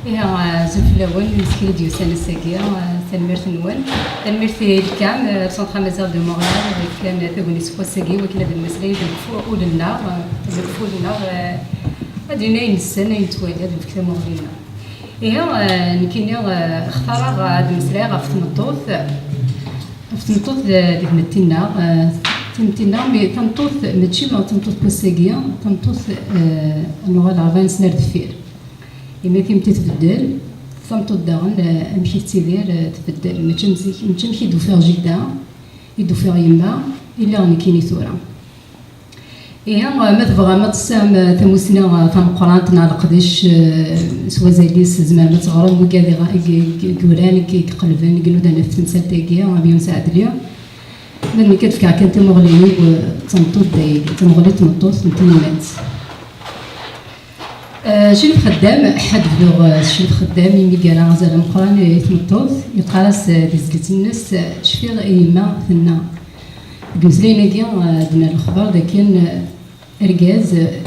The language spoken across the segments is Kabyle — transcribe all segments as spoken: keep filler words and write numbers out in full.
Iha, azul fell-awen, imezdaɣ i d-yusan ass-agi, tanemmirt-nwen. Tanemmirt i L K A M, Centre Amazigh de Montréal, i d-yefkan tagnit n wass-agi, wakken ad nemmeslay deg ul-nneɣ, deg ul-nneɣ, ad d-nini ayen nessen, ayen nettwali, ad nefk tamuɣli-nneɣ. Iha, nekkini, xtareɣ ad meslayeɣ ɣef tmeṭṭut, ɣef tmeṭṭut di tmetti-nneɣ, timetti-nneɣ, mi tameṭṭut mačči d tameṭṭut n wass-agi, tameṭṭut, nuɣal ṛebɛin sna ar deffir. Imi timetti tbeddel, tameṭṭut daɣen, eh, amek i tettidir, eh, tbeddel. Mačči am zik, mačči amek i d-ufiɣ jida, i d-ufiɣ yemma, i lliɣ nekkini tura. Ihi, eh, ma tebɣam ad tesɛam, eh, tamussni, eh, tameqqrant neɣ leqdic, eh, s wazal-is, tzemrem ad teɣrem wigad i ɣ-, i, i, i yuran, i, i iqelben, i inudan ɣef temsalt-agi, Abyun Saɛdli. Ma d nekk ad fkeɣ kan tamuɣli-iw, eh, d tameṭṭut dayagi, tamuɣli n tmeṭṭut n tyemmat. Eh, Crif Xeddam, ad bduɣ, eh, s Crif Xeddam, imi yerra azal ameqqran i tmeṭṭut, yeqqar-as, eh, di tezlit-nnes, eh, cfiɣ i yemma tenna. Deg imeslayen-agi, eh, d-nna lexbar d akken, eh, argaz, eh,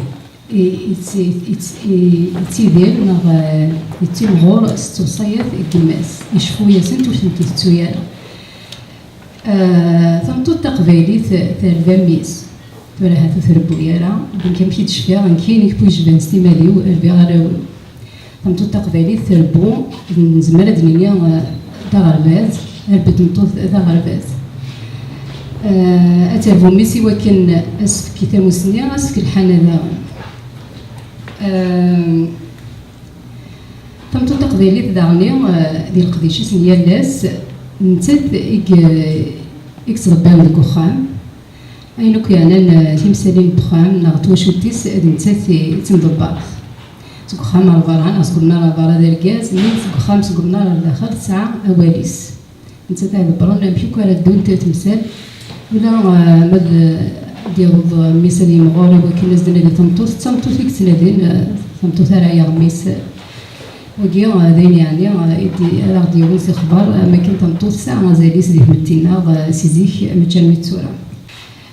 i-, i-, i-, i-, i-, yettidir neɣ, eh, yettimɣur s tewṣayat n yemma-s, iceffu-yasent ur tent-itettu ara. Eh, tameṭṭut taqbaylit terba mmi-s. Tura ahat ur trebbu ara. Donc, amek i d-cfiɣ, nekkini i yejban s timmad-iw, rbiɣ arraw-iw. Tameṭṭut taqbaylit trebbu, nezmer ad d-nini, eh, d aɣerbaz, rebbi n tmeṭṭut d aɣerbaz. Eh, ad terbu mmi-s i wakken ad s-tefk tamussni, ad s-tefk lḥana daɣen. Eh, Tameṭṭut taqbaylit daɣen, eh, di leqdic-is n yal ass, nettat i ye-, i yettḍebbiren deg uxxam. Ayen akk yeɛnan, eh, timsalin n uxxam neɣ twacult-is, d nettat i d timḍebbert. Seg uxxam ar berra, neɣ seg umnar ar berra d argaz, mi seg uxxam, seg umnar ar daxel, tesɛa awal-is. Nettat ay iḍebbren amek akk ara ddunt temsal. Ula, eh, ma d, d-yaweḍ mmi-s ad yimɣur i wakken ad s-d-nadi tameṭṭut, d tameṭṭut i yettnadin, eh, tameṭṭut ara yaɣ mmi-s. Wagi, eh, d ayen yeɛni, eh, i d-, ara ɣ-d-yawin s ixbar, eh, am akken tameṭṭut tesɛa azal-is di tmetti-nneɣ, eh, si zik, mačči armi d tura.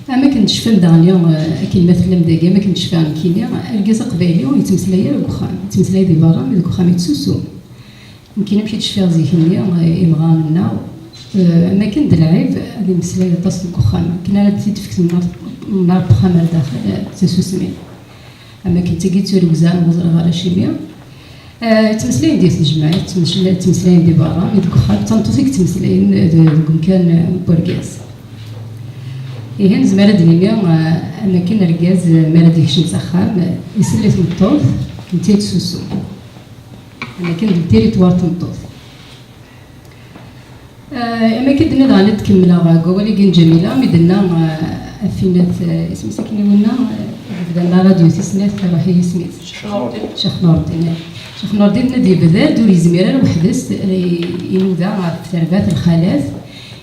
Am akken tecfam daɣen, eh, akken ma tellam dagi, am akken tecfiɣ nekkini, argaz aqbayli ur yettmeslay ara deg uxxam, yettmeslay di berra, mi deg uxxam yettusu. Nekkini amek i d-cfiɣ zik-nni, eh, imɣaren-nneɣ, eh, am akken d lɛib ad imeslay aṭas deg uxxam. Akken ara d-t-id-tefk temnaḍ, temnaḍ n uxxam ar daxel, eh, d tasusmi. Am akken d tagi d tirugza, ur ẓriɣ ara acimi. Eh, ttmeslayen di tejmaɛt, ttmeslayen, ttmeslayen di berra, mi deg uxxam, d tameṭṭut i yettmeslayen, eh, de-, deg umkan, eh, n urgaz. Ihi nezmer ad d-nini, eh, am akken argaz, eh, mi ara d-yekcem s axxam, eh, isell i tmeṭṭut, netta yettsusum. Am akken d ltiritwar n tmeṭṭut. Eh, am akken d-nniḍ, ɛni ad kemmleɣ deg wawal-agi n Ǧamila, mi d-tenna, eh, ɣef winna, eh, isem-is akken i wenna, eh, yebda la radio tis snat, iruḥ-iyi yisem-is. Ccix Nurdin. Ccix Nurdin, eh. Ccix Nurdin, tenna-d yebda-d ur yezmir ara weḥd-s, eh, inuda ɣef terbaɛt n lxalat,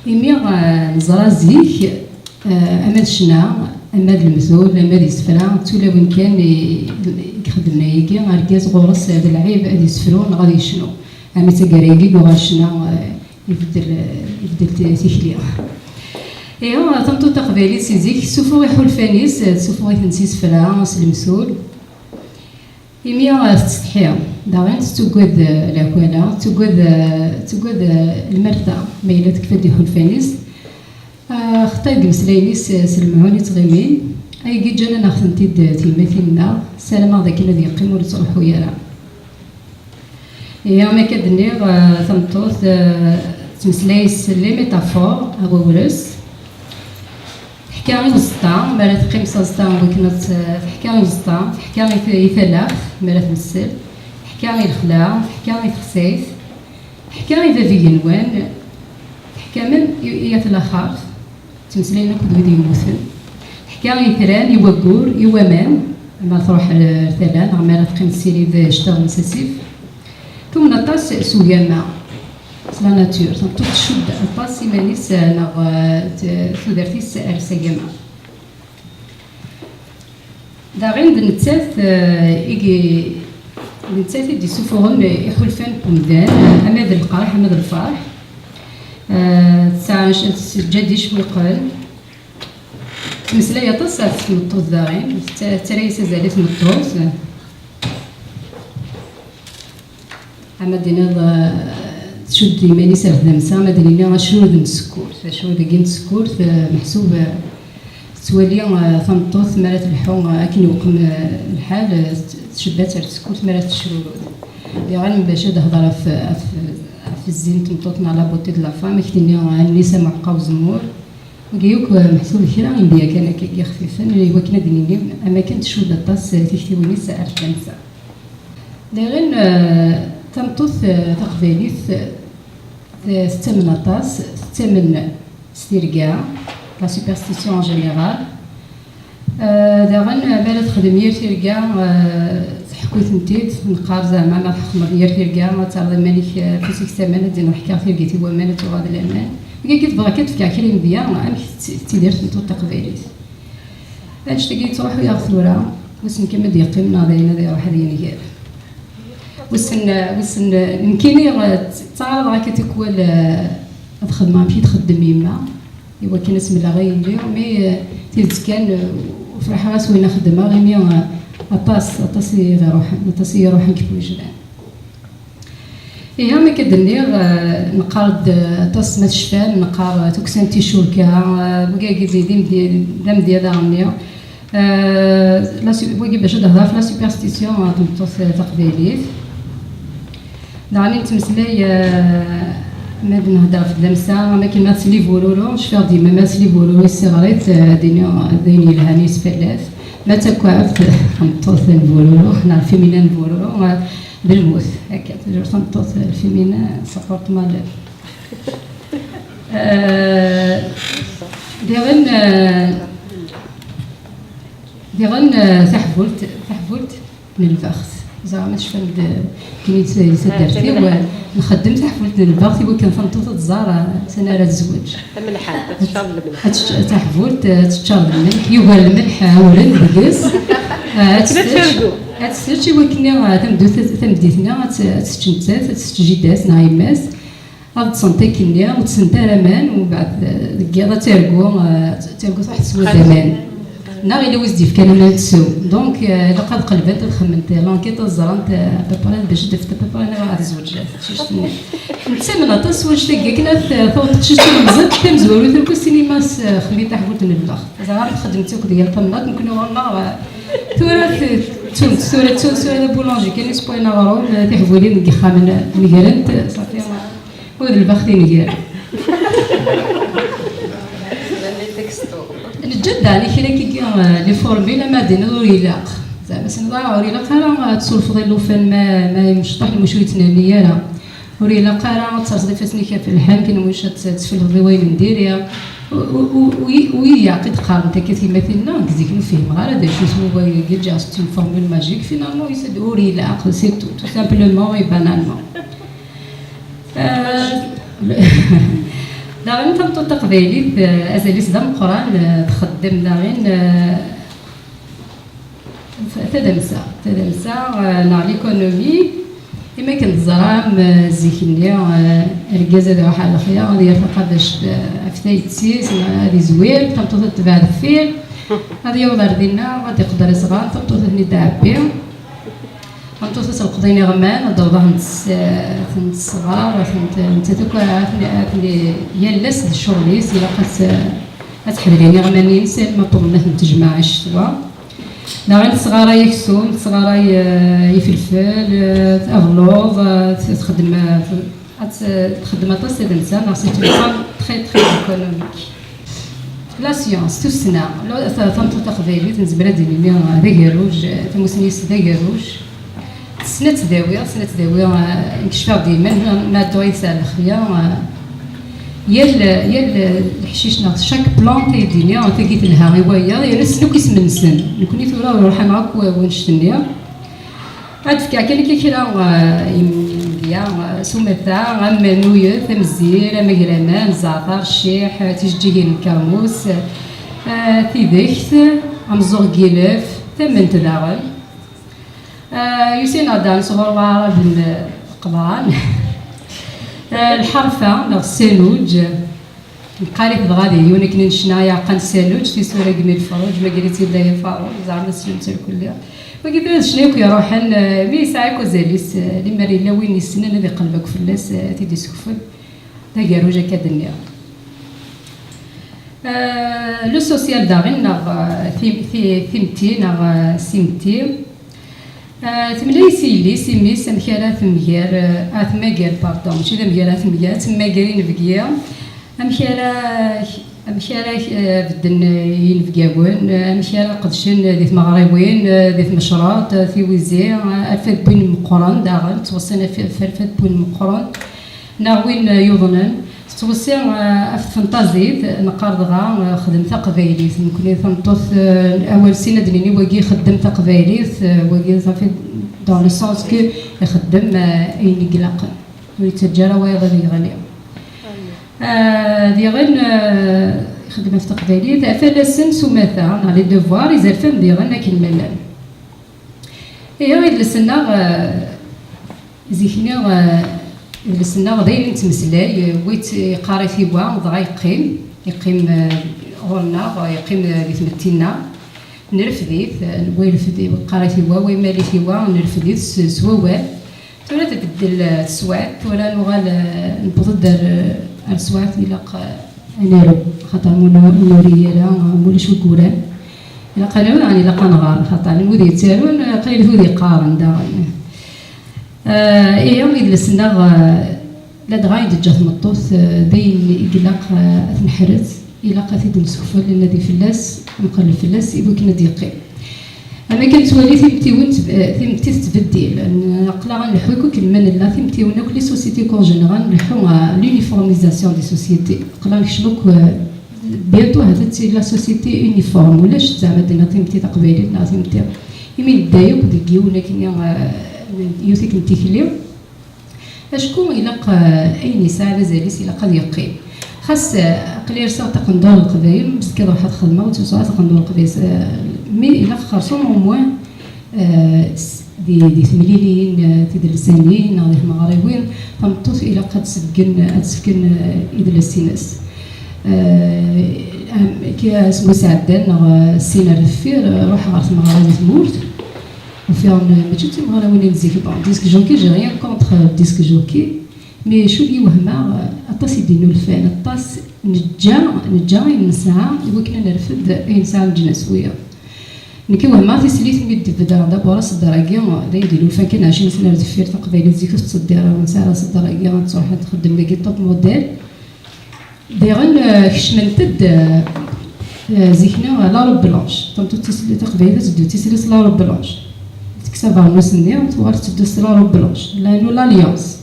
imi, eh, neẓra zik, Eh, ama d ccna, ama d lemtul, ama d isefra, d tulawin kan i, i ixeddmen ayagi. Argaz ɣur-s d lɛib ad isefru neɣ ad yecnu. Ama d taggara-agi i yuɣal ccna, eh, ibeddel, eh, ibeddel ti-, tikli. Ihi, tameṭṭut taqbaylit si zik, tessufuɣ iḥulfan-is, eh, tessufuɣ-iten s isefra, s lemtul. Imi, eh, tettsetḥi, daɣen tettugad, eh, lehwala, tettugad, eh, tettugad, eh, lmerta, ma yella tekfa-d iḥulfan-is. Ah, xeṭṭay deg imeslayen-is, eh, s lemɛun i ttɣimin. Ayagi ǧǧan-aneɣ-tent-id, eh, tyemmatin-nneɣ. Ssarameɣ d akken ad yeqqim ur yettruḥu ara. Ihi, am akka d-nniɣ, eh, tameṭṭut, eh, tettmeslay s les métaphores, awawres. Teḥka i uẓeṭṭa, mi ara teqqim s aẓeṭṭa, wakken ad t-, teḥka i uẓeṭṭa, teḥka i t-, i talaɣt, mi ara tmessel, teḥka i lexla, teḥka i texsayt, teḥka i bab igenwan, teḥka même i, i at laxert, ttmeslayen akked wid yemmuten, teḥka i itran, i waggur, i waman, mi ara truḥ ar tala, neɣ mi ara teqqim tessirid ccḍeɣ n usasif. Tumen aṭas s ugama, s la nature, tameṭṭut tcudd aṭas iman-is, eh, neɣ, eh, t-, tudert-is ar s agama. Daɣen d nettat, eh, i, d nettat i d-isufuɣen iḥulfan n umdan, ama d lqerḥ, ama d lferḥ. Eh, tesɛa, teǧǧa-d icewwiqen. Tettmeslay aṭas ɣef tmeṭṭut daɣen, tettara-yas azal i tmeṭṭut. Ama d-tiniḍ, eh, tcudd iman-is ar tdamsa, ama d-nini acrurd n tsekkurt. Acrurd-agi n tsekkurt, eh, meḥsub, eh, tettwali, eh, tameṭṭut mi ara telḥu, eh, akken iweqqem, eh, lḥal, eh, tcebba-tt ar tsekkurt mi ara tecrurud. Diɣen bac ad d-hḍer ɣef, ɣef, ɣef zzin n tmeṭṭut neɣ la beauté de la femme, ad k-tini, eh, Nisa Muḥqa Uzemmur. Wagi yakk, eh, meḥsub kra n yimedyaten kan akka xfifen, i wakken ad d-nini am akken tcudd aṭas, eh, tiktiwin-is ar tdamsa. Diɣen, eh, tameṭṭut, eh, taqbaylit, eh, tettamen aṭas, tettamen s tirga, la superstition en général. Eh, daɣen, eh, mi ara texdem yir tirga, eh, tḥekku-tent-id, neqqar zeɛma ma tḥekmeḍ yir tirga, ad terreḍ iman-ik, eh, afus-ik s aman, ad d-iniḍ ḥkiɣ tirgit i waman, ad tuɣal d laman. Wigi tebɣa kan ad tefk kra n yimedya, amek tetti-, tettidir tmeṭṭut taqbaylit. Annect-agi yettruḥu-yaɣ tura, wissen kan ma d-yeqqim neɣ d ayen ad iruḥ ad yenger. Wissen, wissen, nekkini, eh, tt-, ttaɛraḍeɣ akka tikwal, eh, ad xedmeɣ amek i txeddem yemma, i wakken ad s-mleɣ i yelli, mi, eh, tidet kan, eh, ur friḥeɣ ara s wayen xeddmeɣ, imi, eh, aṭas, aṭas i ɣ-iruḥen, aṭas i iruḥen deg wejlan. Ihi, mi akka d-nniɣ, eh, neqqar-d, eh, aṭas ma tecfam, neqqar, eh, tukksa n ticulka, eh, wagi d, d, d amedya daɣen-nni. Eh, la su-, wagi bac ad d-hḍeṛ ɣef la superstition, eh, n tmeṭṭut, eh, taqbaylit. Daɣen i nettmeslay, eh, ma d-nehder ɣef tdamsa, am akken ma tesli bururu, cfiɣ dima ma tesli bururu i ssiɣrit, eh, d ayen, d ayen yelhan yesfallat. Ma d takwaɛet, tameṭṭut n bururu, neɣ lfimina n bururu, eh, d lmut. Akka, toujours tameṭṭut, lfimina, ça porte malheur. Eh, diɣen, eh, diɣen, eh, taḥbult, taḥbult n lbext. Ẓer ma tecfam-d, akken i yettadder tiwal, nxeddem taḥbult n lbext i wakken tameṭṭut ad tẓer, eh, sani ara tezweǧ. Tamelḥant, ad teččar d lmelḥ. Ad tečč-, taḥbult, eh, ad teččar d lmelḥ, yugar lmelḥ, eh, awren deg-s. Eh, ad tečč, ad tečč i wakken, eh, tameddit, tameddit-nni ad tt-, ad tečč nettat, ad tečč jida-s neɣ yemma-s. Ad ṭṭsent akkenni, ur ttessent ara aman, umbeɛd, eh, deg yiḍ ad targu, eh, ad targu truḥ teswa-d aman. Neɣ yella wi s-d-yefkan aman ad tsew. Donc, eh, ilaq ad qelbent, ad xemmement l'enquête, ad ẓrent, eh, à peu près, bac ad d-afent à peu près aniɣer ad tezweǧ teqcict-nni. Nettamen aṭas s wannect-agi, akken ad t-, taweḍ teqcict timẓiwt, tamezwarut, akk sinima s, eh, xemmi taḥbult n lbext. Ẓer ara txeddem-tt akk deg yal tamnaḍt, nekkni ɣur-neɣ, eh, tura t-, ttunt, tura ttunt, tura d abulanje kan i sewwayen aɣrum, eh, tiḥbulin deg yexxamen negrent, eh, ṣafi, eh, Ur d lbext i nger. Neǧǧa-d daɣen kra kiki, eh, les formules, ama d-iniḍ ur ilaq. Zeɛma s-nniḍ, ah, ur ilaq ara ad tsulfeḍ llufan ma, ma yemceṭṭaḥ lmuc ur yettnerni ara. Ur ilaq ara ad terẓeḍ ifassen-ik ɣef lḥank, lmuc ad t-, ad tesfelbeḍ i wayen n diri. U, u, u, u, u ilaq i d-qqarent akka tyemmatin-nneɣ, deg zik ur fhimeɣ ara d acu-t wawal-agi, just une formule magique, finalement, ur ilaq, c'est tout, tout simplement et banalement. Eh, daɣen tameṭṭut taqbaylit, eh, azal-is d ameqqran, eh, txeddem daɣen, eh, tadamsa, tadamsa, eh, neɣ l'économie. Imi akken teẓram, eh, zik-nni, eh, argaz ad iruḥ ɣer lexla, ad yerr taqabact, eh, ɣef tayet-is, ad izwir, tameṭṭut ad tebɛ deffir, ad yaweḍ ar dinna, ad iqedder iẓɣan, tameṭṭut ad ten-id-tɛebbi. Tameṭṭut ad telqeḍ iniɣman, ad d-awḍ ad ten-tesɣer, ad ten-, nettat akk ad ten-, ad ten-, yal ass d ccɣel-is, ilaq ad t-, ad teḥdel iniɣman-ines alma ṭṭumen ad ten-tejmeɛ i ccetwa. Daɣen tesɣaray aksum, tesɣaray, eh, ifelfel, eh, abelluḍ, eh, txeddem, eh, ad t-, txeddem aṭas tadamsa, neɣ c'est une femme très, très économique. La science, tussna, la, ta-, tameṭṭut taqbaylit, nezmer ad d-nini, eh, d agerruj, eh, tamusni-s d agerruj. Tessen ad tdawi, tessen ad tdawi, eh, nekk cfiɣ dima, ma, ma dduɣ yid-s ar lexla, eh, yal, yal, eh, leḥcic neɣ chaque plante ay d-tini, tagi telha i wayeḍ, yerna tessen akk isem-nsen. Nekkni tura ur ḥameɣ akk, eh, wannect-nni. Ad fkeɣ kan akka kra, eh, imedya, eh, s umata, am nuyet, am zzir, am agraman, zzeɛter, cciḥ, eh, tijeǧǧigin n kermus, eh, tidekt, ameẓẓuɣ n yilef, tamment daɣen. Eh, yusin-aɣ-d daɣen sɣur waɛraben, eh, qeḍran. Eh, lḥerfa neɣ ssanuǧ. Nqal-it dɣa d yiwen akken n ccna yeɛqan saluǧ, tisura deg imi lefruǧ, ma gri-tt yella ifaruǧ, zeɛma tessnem-tt irkelli. Wagi tura d ccna akk iruḥen, eh, mi yesɛa akk azal-is, eh, limer yella win yessnen ad iqelleb akk fell-as, eh, ad t-id-isekfel. D agerruj akka d-nniɣ. Eh, le social daɣen, neɣ, eh, tim-, ti-, timetti, neɣ, eh, simetti. Ah, temlay s yelli-s, i mmi-s, amek ara temger, ah, temmager, pardon, mačči d amger, ara temger, temmager inebgi, amek ara, amek ara, ah, bedden, ah, yinebgawen, ah, amek ara qedcen di tmeɣriwin, ah, di tmecreḍt, ah, tiwizi, ah, arfad n win meqqren daɣen, ttweṣṣin ɣef, ɣef arfad n win meqqren, neɣ win, ah, yuḍnen. Tettweṣṣi, eh, ɣef tfenṭazit, neqqar dɣa, eh, xdem taqbaylit. Nekkni tameṭṭut, eh, awal sin ad d-nini wagi ixeddem taqbaylit, eh, wagi safi dans le sens que ixeddem, eh, ayen i ilaqen. Ur yettaǧǧa ara wayeḍ ad yeɣli. Eh, diɣen, eh, ixeddem ɣef teqbaylit, ɣef allasen s umata, neɣ les devoirs, izerfan diɣen akken ma llan. Ihi idles-nneɣ, eh, Zik-nni, eh, idles-nneɣ d ayen nettmeslay, eh, wi tt-, yeqqar-it i wa, dɣa yeqqim, yeqqim, eh, ɣur-neɣ, yeqqim, eh, di tmetti-nneɣ, nrefd-it, eh, wa irefd-, yeqqar-it i wa, wa imal-it i wa, nrefd-it s, s wawal. Tura tbeddel, eh, teswiɛt, tura nuɣal, eh, newweḍ-d ar, ar teswiɛt ilaq, eh, ad naru, axaṭer ma ur nuri ara, ma ulac win yuran. Ilaq ad naru, neɣ ilaq ad nɣer, axaṭer wid yettarun, eh, qlil wid yeqqaren daɣen. Eh, ihi, idles-nneɣ, eh, ladɣa i d-teǧǧa tmeṭṭut, eh, d ayen i ilaq, eh, ad t-neḥrez, ilaq ad t-id-nessekfel, ad nadi fell-as, ad nqelleb fell-as, i wakken ad d-yeqqim. Am akken nettwali timettiwin tb-, eh, timetti tettbeddil. N-, aql-aɣ ad nleḥḥu akk akken ma nella, timettiwin akk, les sociétés qu'en général, nleḥḥu à l'uniformisation des sociétés. Aql-aɣ nekcem akk, eh, bientôt ahat ad tili la société uniforme. Ulac zeɛma ad d-nini timetti taqbaylit neɣ timetti. Imi nedda akk deg yiwen akken, eh, yiwet akken tikli. Acku ilaq, eh, ayen yesɛan azal-is ilaq ad yeqqim. Xas, eh, aql-i rseɣ taqendurt n Leqbayel, mezg ad ruḥeɣ ad xedmeɣ, ur ttlusuɣ ara taqendurt n Leqbayel, eh, mi ilaq xersum au moins, eh, s-, di, di temliliyin, eh, tidelsanin neɣ di tmeɣriwin, tameṭṭut ilaq ad tesbeggen, ad tesfken, eh, idles-ines. Eh, am-, kra aseggas iɛeddan neɣ, eh, sin ar deffir, eh, ruḥeɣ ɣer tmeɣra di tmurt. Ufiɣ n-, mačči d timeɣriwin n zik. Bon, disc jockey, j'ai rien contre, euh, disc jockey, mais acu i wehmeɣ, euh, aṭas i d-innulfan, aṭas neǧǧa, neǧǧa ayen nesɛa i wakken ad nerfed ayen sɛan leǧnas wiyaḍ. Nekk wehmeɣ tislit mi d-bedreɣ d'abord aṣedder-agi, d ayen d-innulfan kan ɛecrin sna ar deffir, taqbaylit zik ur tettṣeddir ara, nesɛa aṣedder-agi ad truḥ ad txeddem dagi top model. Diɣen, eh, kecment-d, eh, eh, zik-nni, eh, la robe blanche. Tameṭṭut tislit taqbaylit tetteddu tislit la robe blanche. Tekkes abernus-nni, tuɣal tetteddu s la robe blanche. Lanu l'alliance.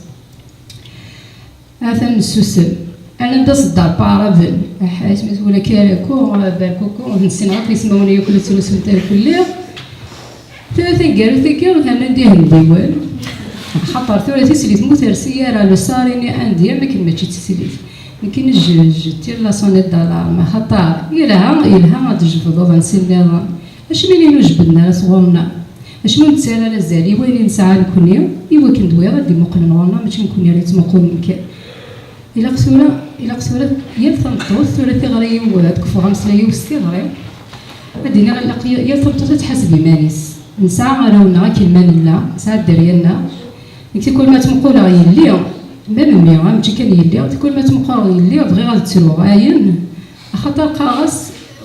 Atan nessusem. Alan d aṣeddar pa araben. Aḥa, isem-is wala Karaku, Berkuku, ur ten-ssineɣ akk ismawen yakk la ttlusun tarkelli. Tura taneggarut-agi ur ternan d ihendiwen, axaṭer tura tislit ma ur tersi ara le star-nni indien akken mačči d tislit. Nekkini je, je tire la sonnette d'alarme, axaṭer yelha, yelha ad d-tjebdeḍ ansi nniḍen. Acimi ur nujbed ara sɣur-neɣ? Acimi ur nettarra ara azal i wayen i nesɛa nekkni, i wakken d wiyaḍ ad d-imuqlen ɣur-neɣ, mačči nekkni ara yettmuqulen kan? Ilaq tura, ilaq tura yal tameṭṭut, tura tiɣri-iw, ad kfuɣ ameslay-iw s tiɣri. Ad d-iniɣ, ilaq y-, yal tameṭṭut ad tḥaseb iman-is. Nesɛa arraw-nneɣ akken ma nella, nesɛa dderya-nneɣ. Nekk tikwal ma ttmuquleɣ yelli, ma memmi, ah, mačči kan yelli, tikwal ma ttmuquleɣ yelli, bɣiɣ ad ttruɣ, ayen, axaṭer qqareɣ-as,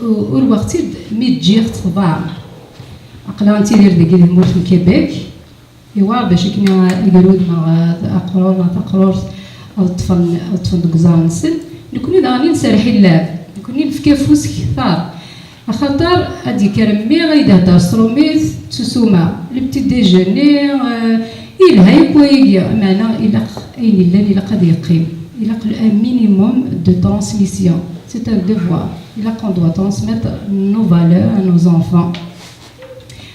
u-, urweɣ-tt-id mi ǧǧiɣ-tt tḍaɛ. Aql-aɣ nettidir dagi di tmurt n Québec. Yewɛer bac akken agrud neɣ aqrur neɣ taqrurt ad ṭṭfen, ad ṭṭfen deg uẓar-nsen. Nekkni daɣen i nserreḥ i llɛeb. Nekkni nefka afus kter. Axaṭer ad d-yekker mmi ad yi-d-ihedder s trumit, tsusuma. Le petit déjeuner, euh, yelha yakk wayagi. Meɛna ilaq ayen yellan ilaq ad yeqqim. Ilaq un minimum de transmission. C'est un devoir. Ilaq on doit transmettre nos valeurs à nos enfants.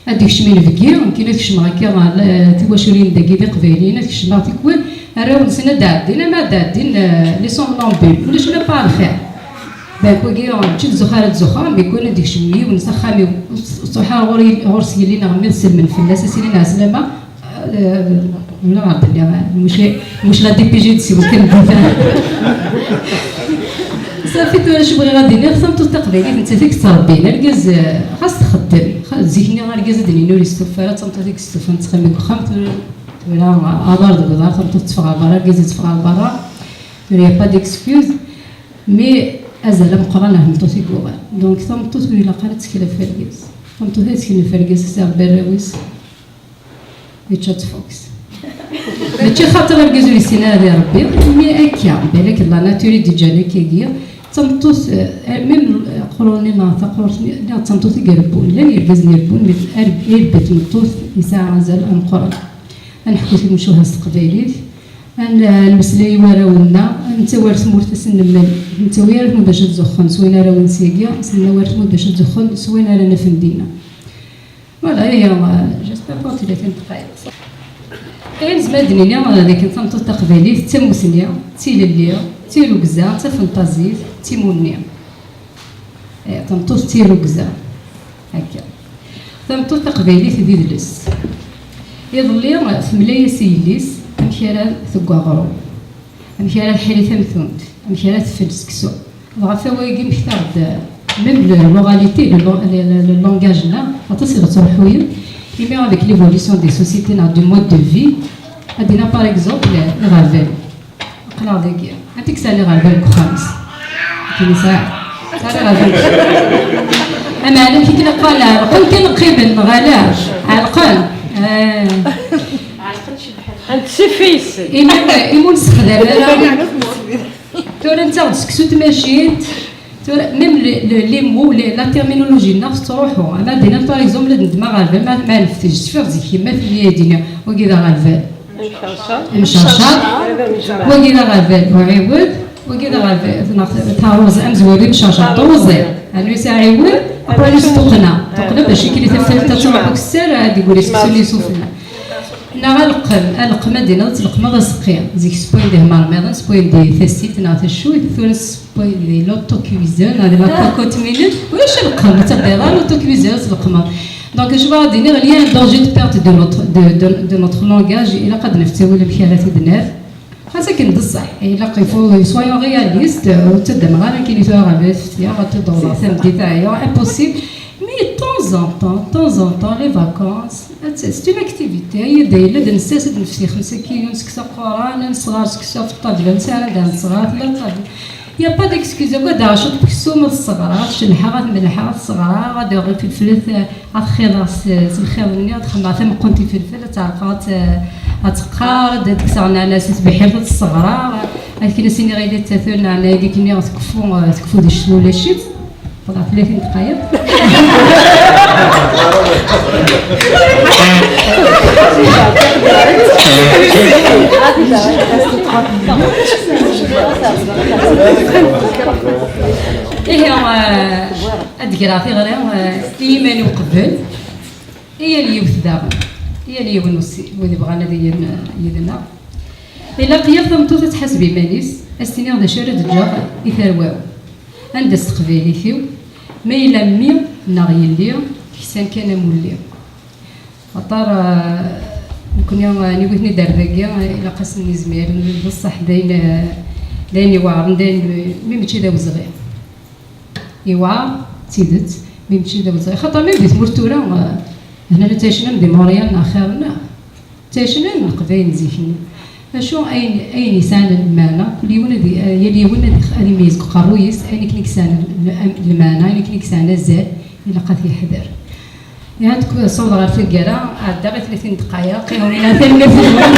Ad d-kecmen deg-i, nekkini ad kecmeɣ akka ɣer, eh, tiwaculin dagi d iqbayliyen, ad kecmeɣ tikwal, arraw-nsen ad d-ɛeddin, ama ad d-ɛeddin, eh, les somnambules, ulac ma pas lxir. Donc, wagi, mačči d zzux ara d-zuxxeɣ, mais kul ad d-kecmen yiwen s axxam-iw, ur ttruḥ ara ɣur-, ɣur-s yelli neɣ mmi ad sellmen fell-as, ad s-inin ɛeslama, eh, wala ɣer d-nniɣ, mec, mec la D P G de si weekend. Safi, tura acu bɣiɣ ad iniɣ, tameṭṭut taqbaylit nettat i yettrebbin argaz, eh, ɣas txeddem. Xa-, zik-nni argaz ad d-nini ur yestufa ara, d tameṭṭut i yestufan tettɣimi deg uxxam, tura, tura aḍar deg uḍar, tameṭṭut teffeɣ ɣer berra, argaz yetteffeɣ ɣer berra, tura y a pas d'excuse. Mais azal ameqqran ar tmeṭṭut i yuɣal. Donc tameṭṭut ur ilaq ara ad tetkil ɣef wergaz. Tameṭṭut ad tetkil ɣef wergaz, ad s-iṛebbi arraw-is, yečča-tt tfukt. Mačči xaṭer argaz ur yessin ara ad iṛebbi, mais akka, balak d la nature i d-iǧǧan akkagi. D tameṭṭut, eh, même, eh, aqrur-nni neɣ taqrurt-nni, neɣ d tameṭṭut i irebbun. Llan yergazen irebbun, mais ar-, irebbi tmeṭṭut yesɛa azal ameqqran. Ad neḥku timucuha s teqbaylit, ad n-, ad nemmeslay i warraw-nneɣ, ad nettawi ar tmurt ad sen-nemmel, ur nettawi ara tmurt bac ad zuxxen s wayen ara win syagi, ad sen-nawi ar tmurt bac ad zuxxen s wayen ara nafen dinna. Voilà, ihi, euh, j'espère pas tlata n ddqayeq. Ayen nezmer ad d-nini, euh, dakken tameṭṭut taqbaylit d tamusni, d tilelli, d tirugza, d tafenṭazit, d timunni. Eh, tameṭṭut d tirugza. Akka. Tameṭṭut taqbaylit d idles. Iḍelli, euh, temla-yas i yelli-s amek ara tegg aɣrum, amek ara tḥili tamtunt, amek ara tfel seksu. Dɣa ɣef wayagi mmektaɣ-d, même le, l'oralité, le, le, le, le langage-nneɣ, aṭas i ɣ-ttruḥuyen, imi avec l'évolution des sociétés neɣ du mode de vie, ad d-iniɣ par exemple iɣerban. Aql-aɣ dagi. Anti i yesɛan iɣerban deg uxxam-is? Akken yesɛa. Sɛan iɣerban. Ameɛna amek i k-neqqar, ɛelqen kan qqimen, neɣ ala? Ɛelqen. Ah. Ant sifis. Imi, imi ur nessexdam ara. Tura netta d seksu n tmacint, tura, même le, le, les mots, le, la terminologie-nneɣ tettruḥu. Ama dinna, par exemple, ad neddem aɣerbal, ma, ma neftiǧ, sfiɣ zik, ma tili ad d-iniɣ, wagi d aɣerbal. Imcercer. Imcercer. Wagi d aɣerbal uɛiwed, wagi d aɣerbal, neɣ taruẓ, amezwaru imcercer, truẓi. Anu yesɛa ɛiwed, après yesɛa tuqqna. Tuqqna bac ikli tafat, ad truḥ ukessar, ad d-iguli seksu-nni sufella. Neɣ aleqqem, aleqqem ad d-iniḍ ad tleqqmeḍ aseqqi. Zik sewwayen di hmarmiḍen, sewwayen di tasilt neɣ taccuyt, tura sewwayen di l'autocuiseur neɣ di la cocotte minute. Ulac aleqqem, ur ttebbiḍ ara l'autocuiseur ad tleqqmeḍ. Donc, je veux dire, il y a un danger de perte de notre, de, de, de notre langage. Ilaq ad naf ttawil amek ara t-id-naf. Xas akken d ṣṣeḥ, ilaq, il faut, soyons réalistes, ur ttaddameɣ ara akken i tura ɣer bab teftiɣ, ad tt-id-awḍeɣ tameddit ɛyiɣ, impossible. Mais de temps en temps, de temps en temps, les vacances, c'est une activité, ay da yella d nessas ad nefsi xemsa kiyun seksu aquran, ad nesɣer seksu ɣef ṭṭabla, nesɛa anda nesɣer, tella ṭṭabla. Y a pas d'excuse, agad ɛaceḍ deg uksum, ad sseɣreɣ, ad celḥeɣ, ad melḥeɣ, ad sseɣreɣ, ad aɣeɣ ifelfel, ad, ad xeḍeɣ s, s lxiḍ-nni, ad xemmeɣ tameqqunt ifelfel, ad tt-ɛerqeɣ, ad tt-, ad teqqar, ad d-kkseɣ nneɛna si tebḥirt, ad sseɣreɣ, ad ken-as-iniɣ yella ttatur nneɛna-agi-nni tekfu, tekfu di ccetwa ulac-itt. Fḍeɣ tlatin dqayeq. Ihi, eh, ad d-greɣ tiɣri, eh, i yiman-iw qbel, i yal yiwet daɣen, i yal yiwen ussi, wid ibɣan ad ilin, eh, yid-neɣ. Ilaq yal tameṭṭut ad tḥaseb iman-is, ad s-tiniɣ d acu ara d-ǧǧeɣ i tarwa-w. Anda-s teqbaylit-iw? Ma yella mmi neɣ yelli, ksan kan amulli. Axaṭer, eh, nekni, eh, niwi ten-id ar dagi, eh, ilaq ad sen-nizmir, d ṣṣeḥ d ayen, eh, d ayen iweɛren, d ayen, mi mačči d awezɣi. Iweɛer, d tidet, mi mačči d awezɣi. Axaṭer mi di tmurt tura, eh, hna la ttɛicen am di Montréal neɣ xir-nneɣ. Ttɛicen am Leqbayel n zik-nni. Acu ayen, ayen yesɛan lmeɛna, kul yiwen ad i-, yal yiwen ad ix-, ad imeyyez deg uqerruy-is, ayen akken i yesɛan l-, am-, lmeɛna, ayen akken i yesɛan azal, ilaq ad t-yeḥder. Ihi, ad k-, ssawḍeɣ ɣer taggara, ɛeddaɣ i tlatin dqayeq, ihi, tanemmirt-nwen.